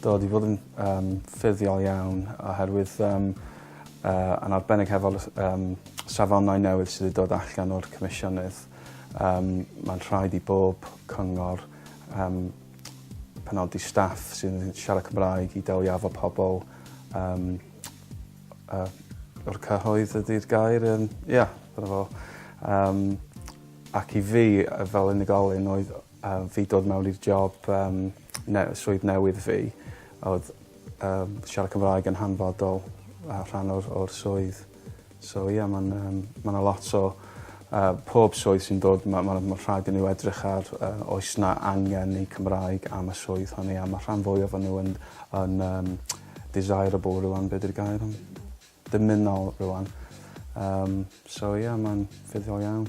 Do, 'di fod yn yym fuddiol iawn oherwydd yym yn arbennig hefo'r yym safonau newydd sydd 'di dod allan o'r Comisiynydd yym ma'n rhaid i bob cyngor yym penodi staff sydd yn siarad Cymraeg i delio efo pobl yym o'r cyhoedd ydy'r gair yym ia dyna fo. Yym ac i fi fel unigolyn oedd fi dod mewn i'r job yym ne- swydd newydd fi oedd yym siarad Cymraeg yn hanfodol a rhan o'r o'r swydd. So ie ma'n yym ma' 'na lot o pob swydd sy'n dod ma' ma' ma' rhaid i n'w edrych ar oes 'na angen i Cymraeg am y swydd hynny a ma' rhan fwyaf o n'w yn yn yym desirable rŵan be' 'di'r gair am dymunol rŵan. Yym so ie ma'n fuddiol iawn.